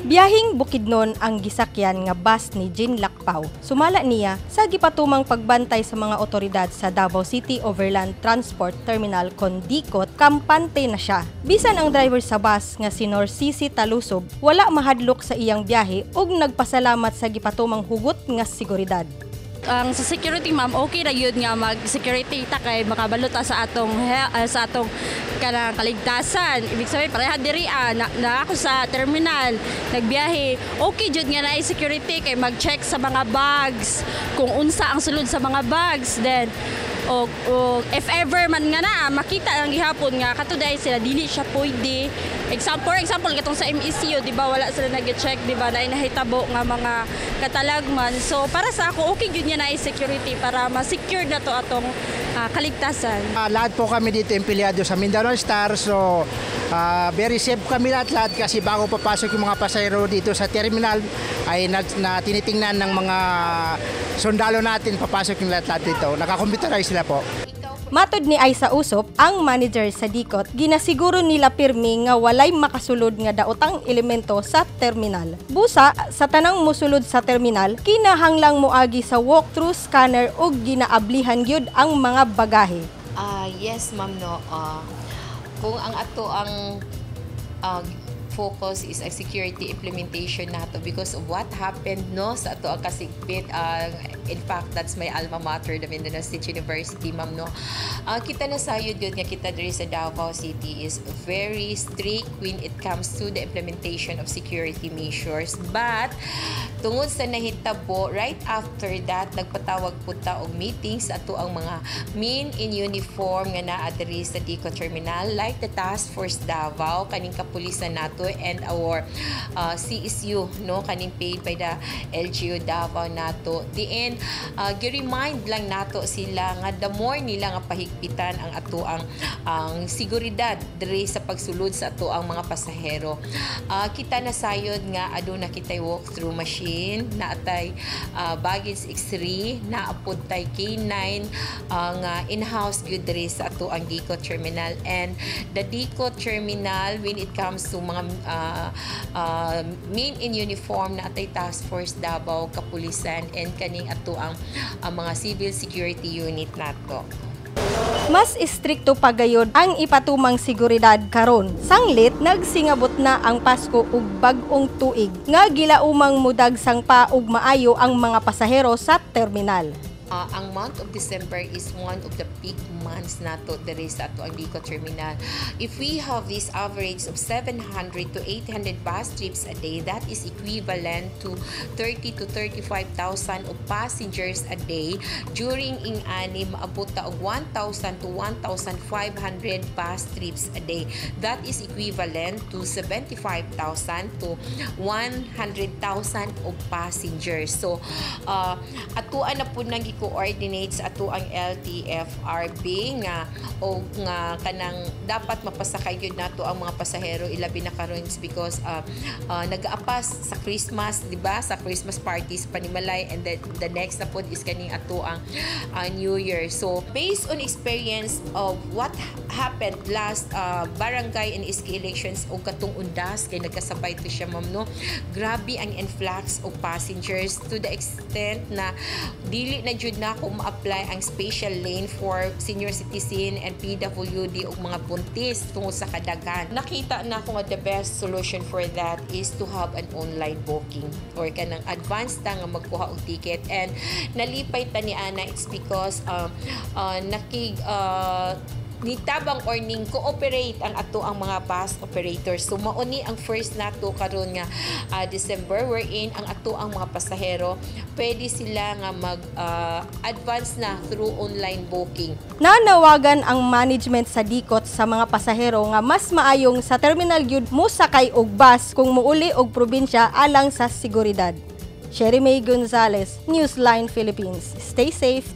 Biyahing Bukidnon ang gisakyan nga bus ni Jean Lakpaw. Sumala niya sa gipatumang pagbantay sa mga otoridad sa Davao City Overland Transport Terminal kon Dicot, kampante na siya. Bisan ang driver sa bus nga si Norsisi Talusob, wala mahadlok sa iyang biyahe ug nagpasalamat sa gipatumang hugot nga seguridad. Ang sa security, ma'am, okay ra gyud nga mag security ta kay makabalo ta sa atong kanang kaligtasan. Ibig sabihin, pareha diri na ako sa terminal nagbiyahe, okay jud nga naay security kay mag-check sa mga bags kung unsa ang sulod sa mga bags. Then o if ever man nga naa makita ang gihapon nga katuday sila, dili siya pwede. Example, for example, katong sa MECU, di ba, wala sila nag-check, di ba, na nahitabo nga mga katalagman. So para sa ako, okay gyud nga naay security para ma-secure na to atong kaligtasan. Lahat po kami dito empleyado sa Mindanao Star, so very safe kami lahat-lahat kasi bago papasok yung mga pasahero dito sa terminal ay na tinitingnan ng mga sundalo natin papasok yung lahat-lahat dito. Naka-computerize sila po. Matod ni Aisa Usop, ang manager sa Dicot, ginasiguro nila pirmi nga walay makasulod nga daotang elemento sa terminal. Busa, sa tanang musulod sa terminal, kinahanglang moagi sa walk-through scanner ug ginaablihan gyud ang mga bagahe. Yes, ma'am, no. Kung ang ato ang focus is ang security implementation nato because of what happened, no, sa ato ang Kasigpit. In fact, that's my alma mater, the Mindanao State University, ma'am, no. Kita na sayod yun nga kita diri sa Davao City is very strict when it comes to the implementation of security measures, but tungod sa nahitabo, right after that, nagpatawag po ta og meetings ato ang mga men in uniform nga naa diri sa Dicot Terminal, like the Task Force Davao, kaning kapulisan nato, and our CSU, no, kaning paid by the LGU Davao nato. Diin gi-remind lang nato sila nga the more nila nga pahigpitan ang ato ang seguridad diri sa pagsulod sa ato ang mga pasahero. Kita na sayod nga aduna kitay walk-through machine, naatay baggage X-ray, naapod tay K9 nga in-house gyud diri sa ato ang Dicot Terminal. And the Dicot Terminal, when it comes to mga men in uniform, naatay Task Force Davao, kapulisan, and kaning ato ang mga civil security unit nato. Mas istrikto pa gayod ang ipatumang seguridad karon. Sanglit nagsingabot na ang Pasko ug bag-ong tuig nga gilaumang mudagsang pa og maayo ang mga pasahero sa terminal. Ang month of December is one of the peak months nato diri sa ato ang Dicot Terminal. If we have this average of 700 to 800 bus trips a day, that is equivalent to 30 to 35,000 of passengers a day. During ing-ani, maabot ta og 1,000 to 1,500 bus trips a day. That is equivalent to 75,000 to 100,000 of passengers. So, atuan na po nang gi-coordinate sa ato ang LTFRB nga o nga kanang dapat mapasakay gyud nato ang mga pasahero, ilabi na karon because nagaapas sa Christmas, di ba? Sa Christmas parties panimalay, and then the next na pod is kaning ato ang New Year. So based on experience of what happened last barangay and SK elections o katong Undas, kay nagkasabay to siya, ma'am, no, grabe ang influx of passengers to the extent na dili na jud na ako ma-apply ang special lane for senior citizen and PWD ug mga buntis tungod sa kadaghan. Nakita na ako nga the best solution for that is to have an online booking or kanang advance ta nga magkuha og ticket, and nalipay ta ni ana, it's because nakig nitabang or ning cooperate ang ato ang mga bus operators. So mao ni ang first nato karon nga December, wherein ang ato ang mga pasahero, pwede sila nga mag advance na through online booking. Nanawagan ang management sa Dicot sa mga pasahero nga mas maayong sa terminal gyud mosakay og bus kung muuli og probinsya alang sa seguridad. Sherry May Gonzalez, Newsline Philippines. Stay safe.